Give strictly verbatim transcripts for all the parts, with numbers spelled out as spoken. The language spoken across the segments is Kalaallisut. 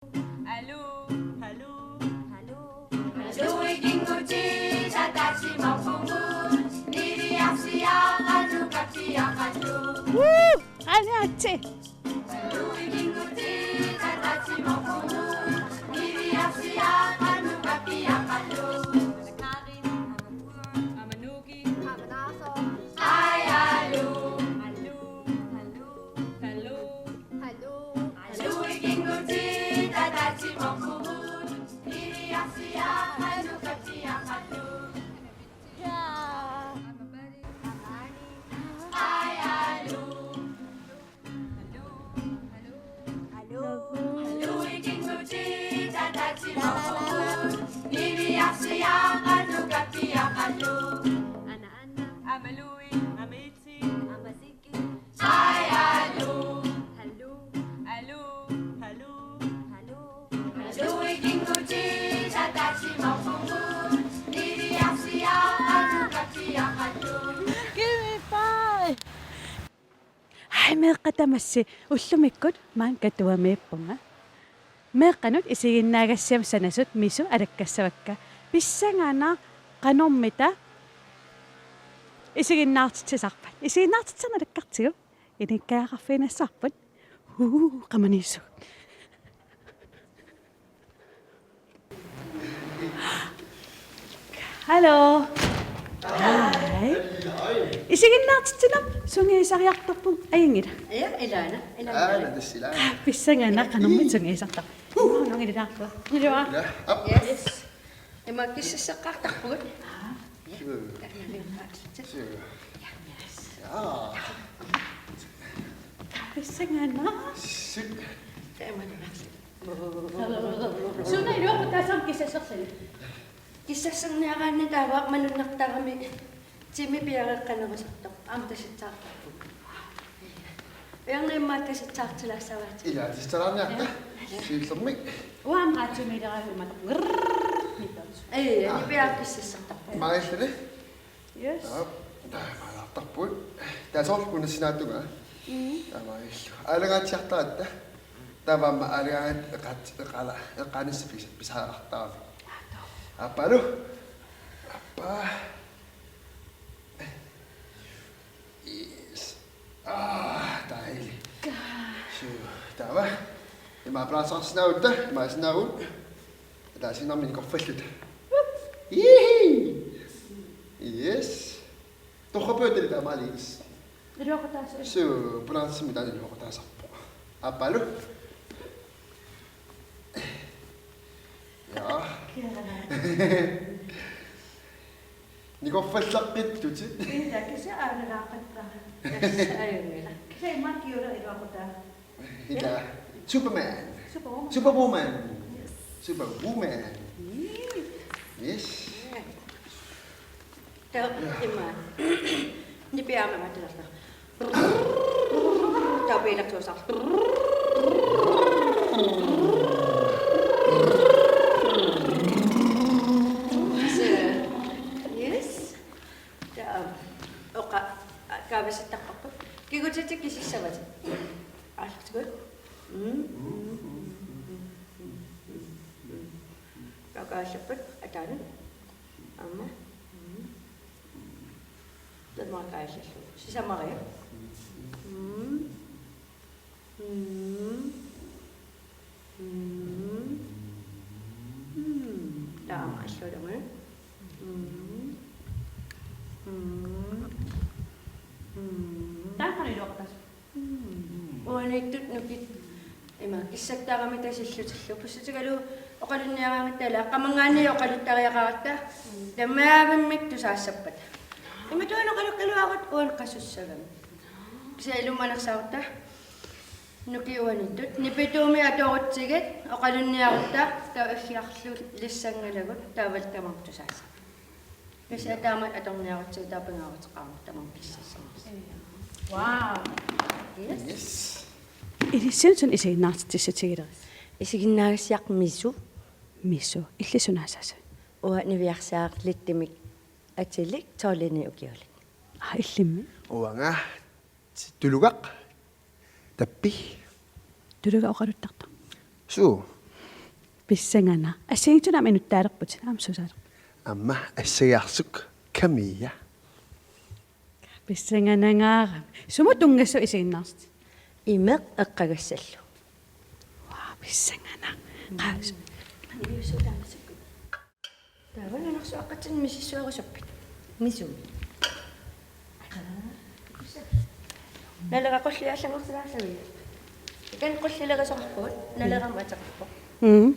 Aluu, aluu, aluu. Aluu, ikinngutit ataatsimorpugut, niviarsiaqqanut kappiaqqallu. Woo! Anaatsi! Aluu, ikinngutit ataatsimorpugut, niviarsiaqqanut kappiaqqallu. Amanuk. Amanuk. Amanaasoq. Ai, aluu. Aluu, aluu, aluu. Aluu. Aluu, ikinngutit ataatsimorpugut, niviarsiaqqanut kappiaqqallu. Jaa. Ai, aluu. Aluu, ikinngutit ataatsimorpugut, niviarsiaqqanut kappiaqqallu. Ana, ana. Amalui, amitsi. Amasiki. Ai, aluu. Aluu. Aluu, aluu. Aluu. Aluu, ikinngutit ataatsimorpugut, niviarsiaqqanut kappiaqqallu. Give me five. Ai, meeqqat tamassi, ullumikkut maani Katuamiippunga. Meeqqanut isiginnaagassiamik sanasut Misu alakkassavakka. Pissanganaq qanormita isiginnaartitsisarpat. Isiginnaartitsisarneq alakkartigu. Ilikkagaqarfiginissaarput. Huu, qamaniissugut. Hallo. Hej. Isiginnaartitsineq sungiusariartorpunga, ajunngila? Ja, ilaana. Ilaana. Aana, tassa ilaana. Pissanganaq qanormita sungiusartarpit. Huu, nungililaarpu. Nilua. Ja, op. Yes. Ima kissassaqartarpugut. Sure. Sure. Ja. Pissanganaq. Sure. Suna iluaqutaassaaq kissasserluni? Kissasserniaraanni taava malunnartarami timi piareeqqanerusartoq. Aamma tasitsaartarpugut. Piarneq immaqa tasitsaartilaassavaat. Ila, tasitsaarniarta. Siullermik. Uanga aamma raatiumiileraangat imatut. Grrrr, mittoq. Ee, nipiaqqat kissassertarput. Maajilluni. Yes. Taava, taava maalaartarpugut. Taava soorlu kunassinaattunga. Mm. Taava maajillu. Aalagaatsiartaratta. Taava aamma aalagaat eqaat-, eqaala-, eqaanissaq pis-, pisariaqartarami. Aappaalu. Aappaa. Yes. Ah, dejligt. Suu, taava. Ima plaasarsinnaagutta, ima sinnaagutta. Ataasiinnarmik nikorfalluta. Yihi! Yes. Torrapyuttali taamaaliis. Iluaqutaassaaq. Suu, plaasarsimmi taanna iluaqutaasarpoq. Aappaalu. Ja. Nikorfallaqqittut. Ila kisianni aalalaaqattara. Kisianni immaqa kiura iluaqutaa. Ila. Superman. Superwoman. Superwoman. Yes. Superwoman. Mm. Yes. Taava immaqa. Nipiaamma tilerta. Tapiilertuusar. Yes. Taava oqa kaavissittarparput. Kigutitik kisissavatit. Aallartikkut. Mm. Taava kaallapput ataanut. Aamma. Mm. Taava kaallallugu. Sisamariuk. Mm. Mm. Mm. Mm. Taama allualami. Mm. Mm. Mm. Taama iluaqutaassaaq. Mm. Uaniittut nukit ima kissattarami tasillutillu. Pussutigalugu oqalunniaraangatta, ila qamangaanniit oqaluttariaqaratta. Tamarmimmik tusaassappata. Imatut oqalukkaluarutta uani qasussagami. Kisianni ilummut anersaarutta. Nukit uaniittut. Nipituumik atorutsigit oqalunniarutta, taava iggiarlulissanngalagut, taavalu tamarmik tusaassappata. Kisianni taama atorniarutsigit taava pingaaruteqarmat tamarmik kissassammata. Wow. Yes. Yes. Ilissinnut suna isiginnaartitsissutigilerit? Isiginnaagassiaq Misu. Misu. Illit sunaassasoq? Uanga niviarsiarlittumik atilik tolv-inik ukiulik. Aa, illimmi? Uanga Tulugaq. Tappi. Tulugaq oqaluttartoq. Suu. Pissanganaq. Assigiinngitsunik aamma inuttaalerputit, aamma suusaalerputit. Aamma assagiarsuk Camilla. Pissanganangaarami. Sumut tunngassava isiginnaartitsi? Imeq eqqagassallu. Waa, pissanganaq. Qaas. Taava nunarsuaqqatsinni misissuerusuppit? Misumi. Nalera qullia allanngortilaarlugit. Ikan qullilerisoqarpugut, nalerami ateqarpoq. Mm.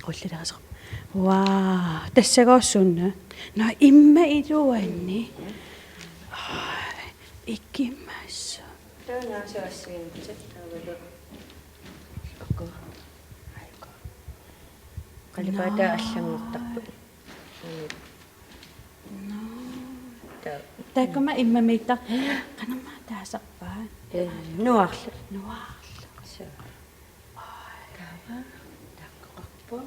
Qullilerisoq. Waa, tassagooq suna? Nå, immaqa iluanni. Aa, ikimasoq. Taava nunarsuaq assigiinngitsunik taavalu. Uku. Aiku. Qalipaataa allanngortarput. Nå. Taava. Taakkuma immamiittar. Qanormaa taasarpaat? Ee, nuarlu. Nuarlu. Suu. Taava. Taakkoqarpoq.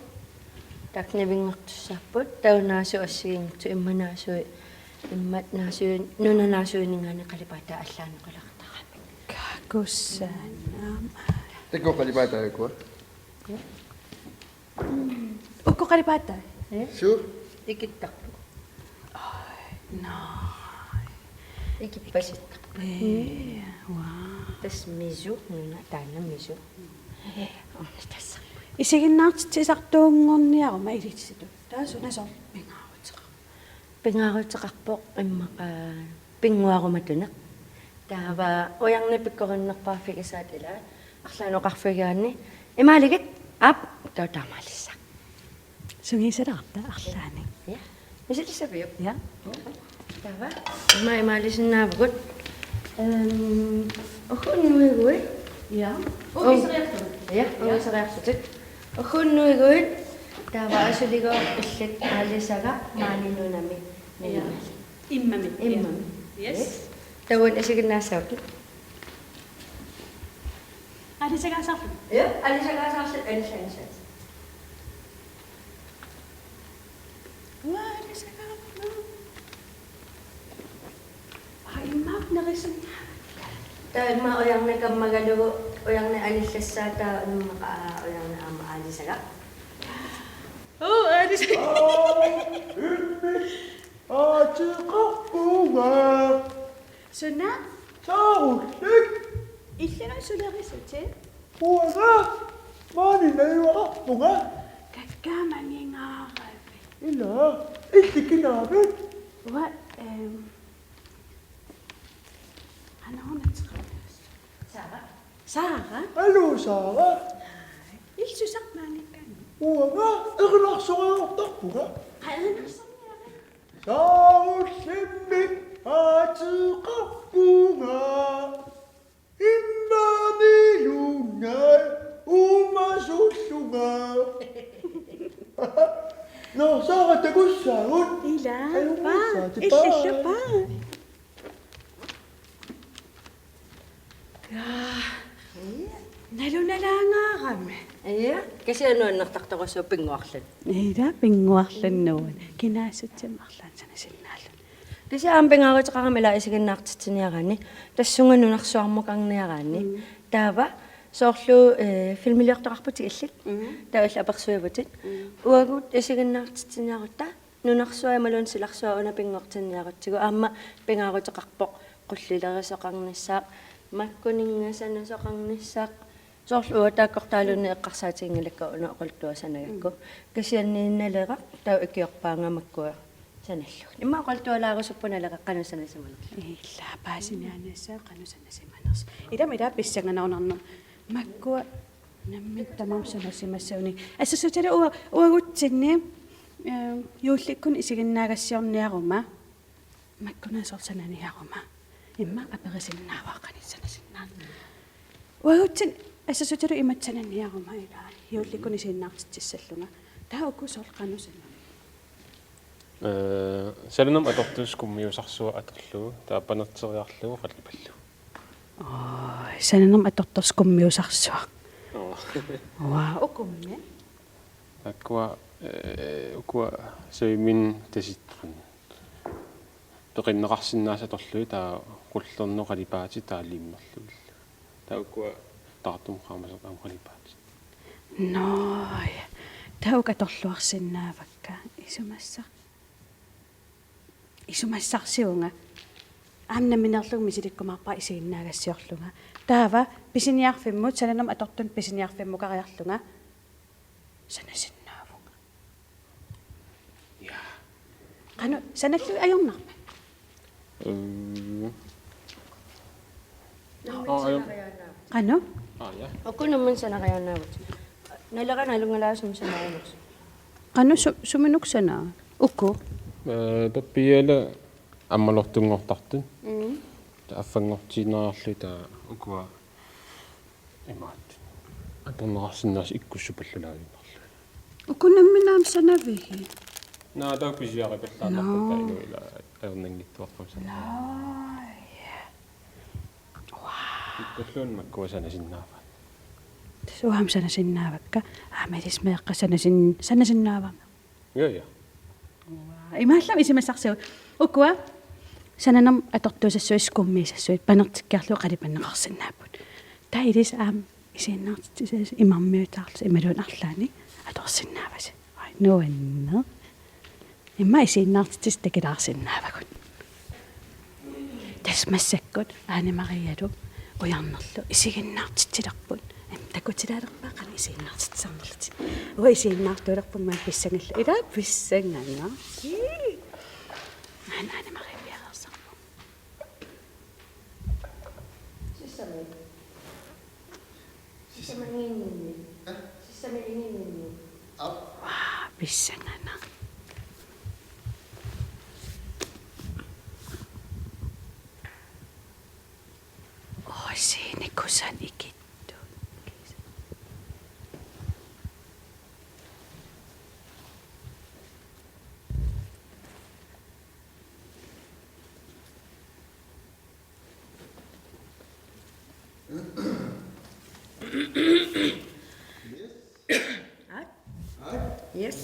Taakku navinngartussaapput. Taava nunarsuaq assigiinngitsunik immaqa nunarsuaq, immaqa nunarsuaq, nunarsuarninngaanniit qalipaataa allaaneqalertarami. Kaakussaannaam. Takuuk qalipaataa ukua? Ukua qalipaataa? Ee? Suu? Ikittarput. Ai, naa. Ikippasittarput. Ee, waa. Tassa misu, nuna, taanna misu. Ee, aamma tassa. Isiginnaartitsisartuunngorniaruma ilitsersuut. Taava suna soorlu pingaaruteqarpa? Pingaaruteqarpoq immaqa pinnguarumatuneq. Taava ujarneq pikkorinnerpaaffigisaat ilaa arlaannik oqarfigaanni: Imaaligit, aap, taava taamaalissaaq. Sungiusalaarta arlaannik. Ja. Misilissaviuk? Ja. Taava. Immaqa imaalisinnaavugut. Ehm, uku unnuiguit. Ja. Oh. Uisariarlutit. Ja, ja. Uisariarlutit. Uku unnuiguit. Taava asuligooq illit aalisagaq maani nunami. Ja. Immami. Immami. Yes. Yes. Taava isiginnaassavat. Aalisagaasarlutit? Ja, aalisagaasarlutit, aalisagaasarlutit. Waa, aalisagaarlutit. Aa, immaqa nerisinnaavakka. Taava immaqa ujarneq kammagalugu, ujarneq anillassaaq, taava immaqa, aa, ujarneq aamma aalisagaq. Oo, aalisagaq. Aa, immi. Ateqarpunga. Suna? Saarullik. Illinut sulerisutit? Uanga. Maani najugaqarpunga. Kakkaak mangingaaravit? Ilaa. Illit kinaavit? Uanga, ehm, qanoq una ateqarnersoq? Sara. Sara? Aluu, Sara. Illit susassat maaniikkaanni? Uanga erinarsorniartarpunga. Qaa, erinarsorniarit? Saarullimmik ateqarpunga. Immamiluunniit uumasuullunga. Nå, Sara, takussaagut. Ilaa, ajunngissaati, bye. Illillu, bye. Jaa. Nalunalaangaarami. Ja, kisianni nuannertartorujussuuvoq pinnguarluni. Ilaa, pinnguarluni nuann. Kinaassutsiamik arlaannik sanasinnaalluni. Kisianni aamma pingaaruteqarami ilaa isiginnaartitsiniaraanni, tassunga nunarsuarmukarniaraanni. Mm. Taava soorlu, eh, filmiliortoqarputit illit. Mm. Taava illit apersuivutit. Mm. Uagut isiginnaartitsiniarutta nunarsuaq imaluunniit silarsuaq una pinngortinniarutsigu, aamma pingaaruteqarpoq qullilerisoqarnissaat, makkuninnga sanasoqarnissaat, soorlu uanga taakkortaaluunniit eqqarsaatiginngilakka una oqaluttuaq sanagakku. Mm. Kisianni Naleraq taava ikiorpaanga makkua sanallugit. Immaqa oqaluttualaarusuppunga Naleraq qanoq sanasimanersoq. Ilaa, paasiniaanissaq qanoq sanasimanersoq. Ilami ilaa pissanganarunarneq. Makkua nammineq tamarmik sanasimassaguni. Assersuutigalugu ua-, uagutsinni, eh, juullikkut isiginnaagassiorniaruma. Makkua soorlu sananiaruma. Immaqa aperisinnaavara qanoq sanasinnaanera. Uagutsinni assersuutigalugu imatut sananiaruma ilaa. Juullikkut isiginnaartitsissallunga. Taava uku soorlu qanoq sanani? Eh, sananermut atortut kummiusarsuaq atorlugu, taava panerteriarlugu qalipallugu. Aa, sananermut atortoq kummiusarsuaq. Oo. Uaa, ukummi? Taakkua, eh, ukua saviminnut tasittunik. Peqinneqarsinnaasut atorlugit, taava qullernup qalipaatit taava liimerlugillu. Taava ukua taartumut qaamasoq aamma qalipaatit. Nå, ja. Taava uku atorluarsinnaavakka isumassaq. Isumassarsivunga. Aamma nammineerlunga misilikkumaarpara isiginnaagassiorlunga. Taava pisiniarfimmut, sananermut atortunut pisiniarfimmukariarlunga sanasinnaavunga. Ja. Qanoq sanallugit ajornarpa? Øh. Aa, ja. Qanoq? Aa, ja. Uku nammineq sanariaannaavutit. Nalera nalunngilaasumik sanaajunersoq. Qanoq su-, suminuk sanaa? Uku? Øh, pappiala ammalortunngortartut. Mm. Taava affanngortiinnariarlugit taava ukua imaat. Atorneqarsinnaasut ikkussupallalaannarlugit. Uku nammineq aamma sanavigit? Naa, taava pisiaripallaannarput. Naa. Taava ila ajornanngitsuarput sanaa. Naa, ja. Wow. Ikkulluunniit makkua sanasinnaavaat. Tassa uanga aamma sanasinnaavakka. Aamma ilissi meeqqat sanasin-, sanasinnaavara. Ja, ja. Uaa, imaalilluta isumassarsiuk. Ukua sananermut atortuussassuit, skummiissassuit, panertikkiarlugit qalipanneqarsinnaapput. Taava ilissi aamma isiginnaartitsisut imarmiutaarlutik imaluunniit arlaannik atorsinnaavasi. Ai, nuanneq. Immaqa isiginnaartitsisut takilaarsinnaavagut. Tassa massakkut Ane Marialu Ujarnerlu isiginnaartitsilerput. Em, takutilaalerpara qanoq isiginnaartitsisarnerlutit. Uanga isiginnaartuulerpunga maani pissanganaq. Ilaa pissanganaq. Ii. Ane, Ane Marie piareersarpoq. Sissami. Sissami iginninni. Sissami iginninni. Aa, pissanganaq. Oi, siini kusanaq ikittut. Yes.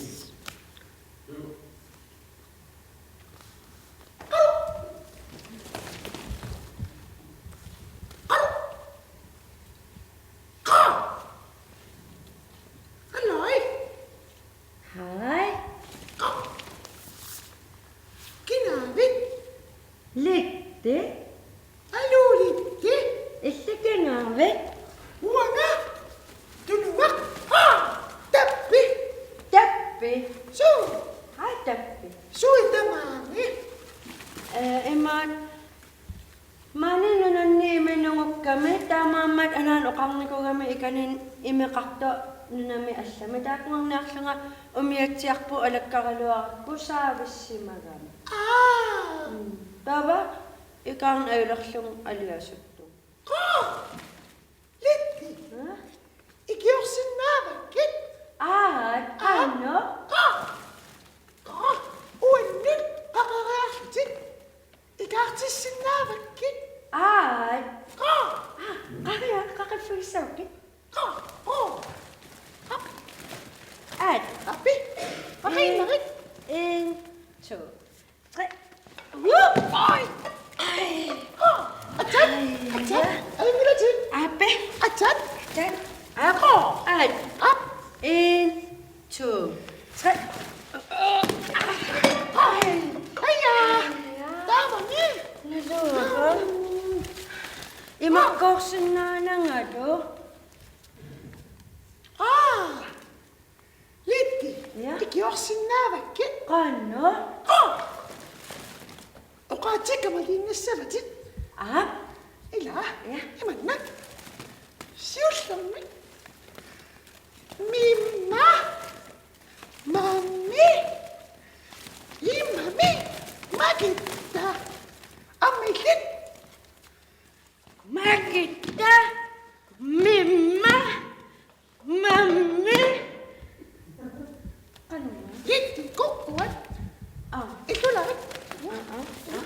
Halløj. Hej. Kinaavit? Lette. Aluu, Lette. Illit kinaavit? Uanga Tunuvaq. Aa, Tappi. Tappi. Suu. Hej, Tappi. Sui tamaani? Eh, imaat. Maani nunanni iminungukkami, taamaammat anaana oqarnikugami ikani imeqartoq nunami allami. Taakkunanngaarlunga umiatsiarput alakkaraluarakku saavissimagami. Aa! Mm. Taava ikaarnaq ajulerlunga aliasuttunga. Qaa! Lette. Aa? Ikiorsinnaavakkit? Aat, aat, qanoq? Qaa! Qaa! Uannut qaqeriarlutit. Ikaartissinnaavakkit? Aat. Qaa! Aa, qaa, ja, qaqiffigissagukkit. Qaa, qaa. Qaa. Aat. Api. Qaqinnarit. En, to, tre. Whoop! Oj! Qaa! Atsat! Atsat! Alanngulatit! Api. Atsat! Atsat. Ap. Qaa! Aat. Ap. En, to, tre. Oj! Aja! Taamani! Naluara. Imakkoorsinnaanangalu. Aa! Lette. Ja? Ikiorsinnaavakkit? Qanoq? Qaa! Oqaatsit kamaliinnassavatit. Aa? Ila. Ja. Imannak. Siullermik. Mimma. Mammi. Immami. Makitta. Aamma illit. Makitta. Mimma. Mammi. Qanoq? Lette, kukkuat. Aa. Illularit. Aa, aa, aa.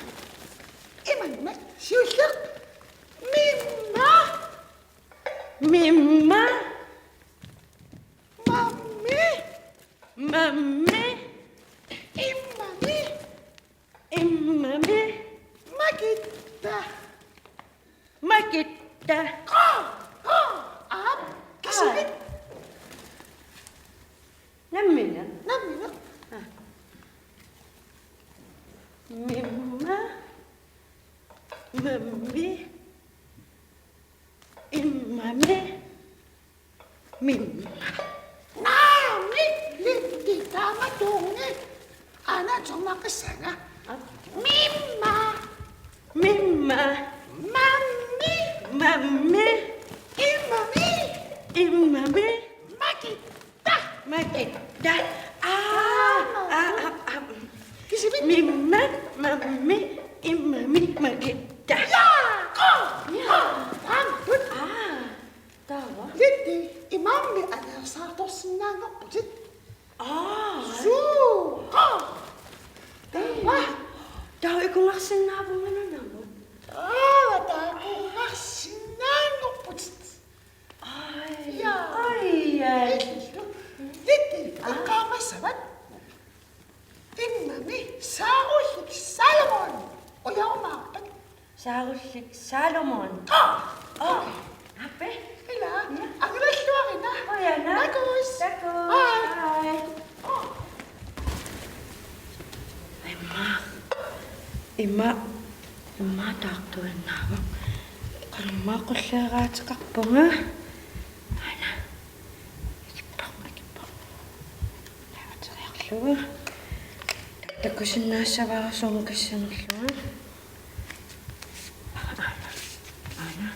Imannak siulleq. Mimma. Mimma. Mammi. Mammi. Immami. Immami. Makitta. Makitta. Qaa! Qaa! Aap. Kisianni. Aa. Nammi Immami. Immami. Mimma. Naamik, Litti, taamatuunngilaq. Aana tornaqqissaanga. Mimma. Mimma. Mammi. Mammi. Immami. Immami. Makitta. Makitta. Aa, aa, aa, aa. Kisimik? Mimma, mammi, immami, makitta. Jaa! Qaa! Jaa! Qaa! Aamma. Aa. Taava? Litti, imaammi aneersaartorsinnaanngorputit. Aa. Suu. Aa. Taava. Taava ikungarsinnaavunga nunamut. Aa, taava ikungarsinnaanngorputit. Ai. Jaa. Ai, ai. Litti, aa, eqqaamassavat. Immami, Saarullik Salomon. Ujarumaarpat. Saarullik Salomon. Aa! Okay. Ape? Ila. Ja. Angulalluarina. Qujanaq. Takuss. Takuss. Bye. Bye. Imma. Imma. Imma taartuinnaavoq. Qanormaa qulleeraateqarpunga. Aana. Ikippoq, ikippoq. Ateriarlugu. Takusinnaassavara suunngikkaannerlunga. Aana. Aana.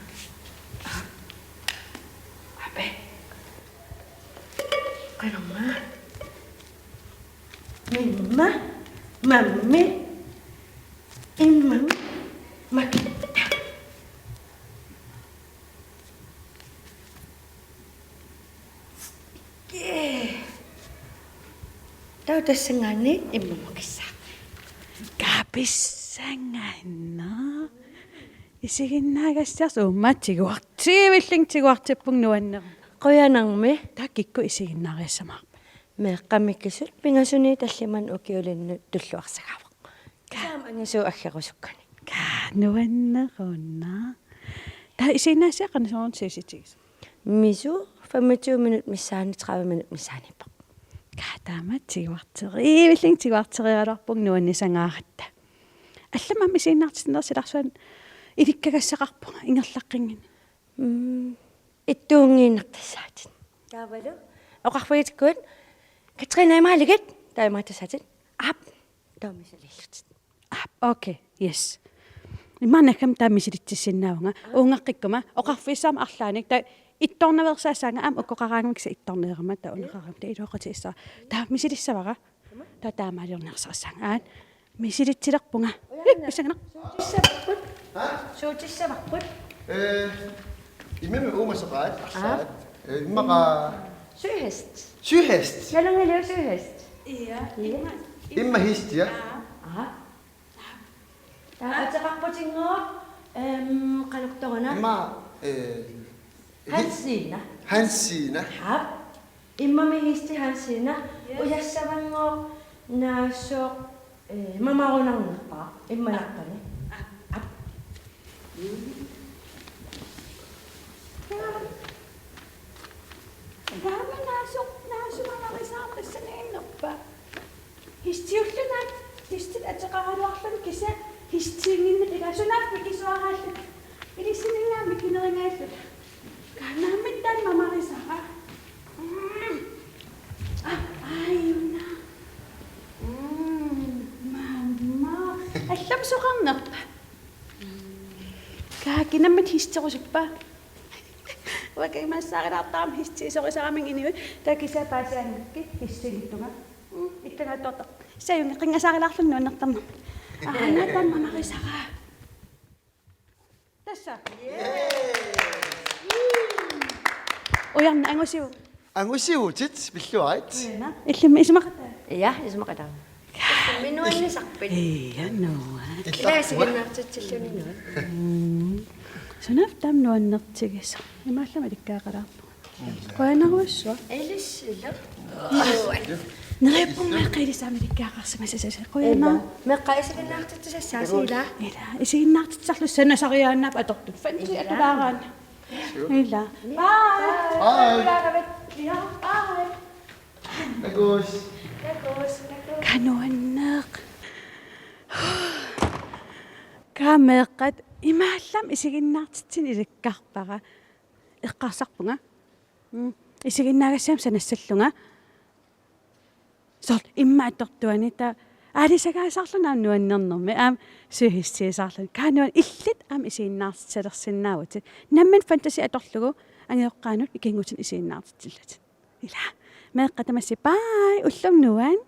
Aa. Ape. Qanormaa. Mimma. Mammi. Immami. Makitta. Ee. Taava tassanngaanniit immamut kissaaq. Kapissanganna. Isiginnaagassiarsi, uumma tiguartiivillunga, tiguartippunga nuanneq. Qujanarmi. Taava kikkut isiginnaariassamaarpat? Meeqqat mikisut pingasuniit tallimanut ukiulinnut tulluarsagaavoq. Ka- Saam angisuu aggerusukkanik. Kaa nuanneruna. Taava isiginnaagassiaq qanoq soorunami sivisutigisoq? Misu femogtyve minut missaani, tredive minut missaaniippoq. Kaa taama tiguarteriivillunga, tiguarteriaraluarpunga nuannisangaaratta. Allamik aamma isiginnaartitsinerit silarsuanni ilikkagassaqarpunga ingerlaqqinnginni. Mm. Ittuunngiinnartassaatit. Taavalu oqarfigitikkuit: Katrine, imaalugit, taava imaattussaatit: Aap. Taava misiliillutit. Aap, okay, yes. Imaannakkam taava misilitsissinnaavunga. Uunngaqqikkuma oqarfigissavarma arlaannik, taava ittornaveersaassaanga aamma ukkoqaraangama kisianni ittorneerama taava uneqarama taava iluaqutigissavara. Taava misilissavara. Taava taamaaliorniarsarissaanga. Aat. Misilitsilerpunga. Ip, pissanganaq. Suutissavakkut. Haa? Suutissavakkut. Ee, immami uumasaqaat, aa, arsaat. Ee, immaqa Søhest. Søhest. Nalunngiliuk Søhest? Ja. Ja. Imma, imma hest, ja. Ja. Aa. Taava ateqarputinngooq, ehm, qanortoruna? Imma, ee, Hansina. Hansina. Aap. Immami hesti Hansina. Yes. Ujassavanngooq naasoq, eh, mamarunarnerpaaq. Immanarpani. Aap. Aap. Taama naasoq, naasoq mamarisaartassaniinnerpa? Hestiulluunniit, hestit ateqaraluarluni kisianni hestiinnginneq ilaa, sunaaffa mikisuaraalluni. Ilissininngaanniit mikinerigaalluta. Kaannaammittaaq mamarisara. Mm. Aa, aajuna. Mm, mamma. Allamik soqarnerpa? Kaa, kinammit hesterusuppa? Uanga kajumissaarilaartarama hestiisorisarama inuit, taava kisianni paasiaannakkit hestiinngitsunga. Mm, illangaattuartarpoq. Sajunngeqingasaarilaarluni nuannertarnermi. Aana taama mamarisara. Tassa. Ujarneq angusivoq. Angusivutit, pilluarit. Ujarneq. Illimmi isumaqataa? Ja, isumaqataa. Minnuannisarpit? Ja, nuann. Ila isiginnaartitsilluni nuann. Mm. Sunaaffa taama nuannertigisoq. Imaallamik ilikkagaqalaarpunga. Qujanarsuaq. Ilissilu. Neriuppunga meeqqat ilissi aamma ilikkagaqarsimassasoq. Qujanaq. Ila. Meeqqat isiginnaartitsisassaasi ila. Ila. Isiginnaartitsisarlusi sanasariaannaapput atortut. Fandsi atulaaraanni. Ila. Bye. Bye. Ila, bye. Takuss. Takuss, takuss. Kaa nuanneq. Aamma meeqqat imaallam isiginnaartitsineq ilikkarpara. Eqqarsarpunga. Mm. Isiginnaagassiamik sanassallunga. Soorlu immaqa atortuani taava aalisagaasarluni aamma nuannernermi aamma suhissiisarluni. Kaa nuan illit aamma isiginnaartitsalersinnaavutit. Nammineq fantasi atorlugu angajoqqaanut ikinngutinut isiginnaartitsillatit. Ila. Meeqqat tamassi bye. Ullumi nuann'.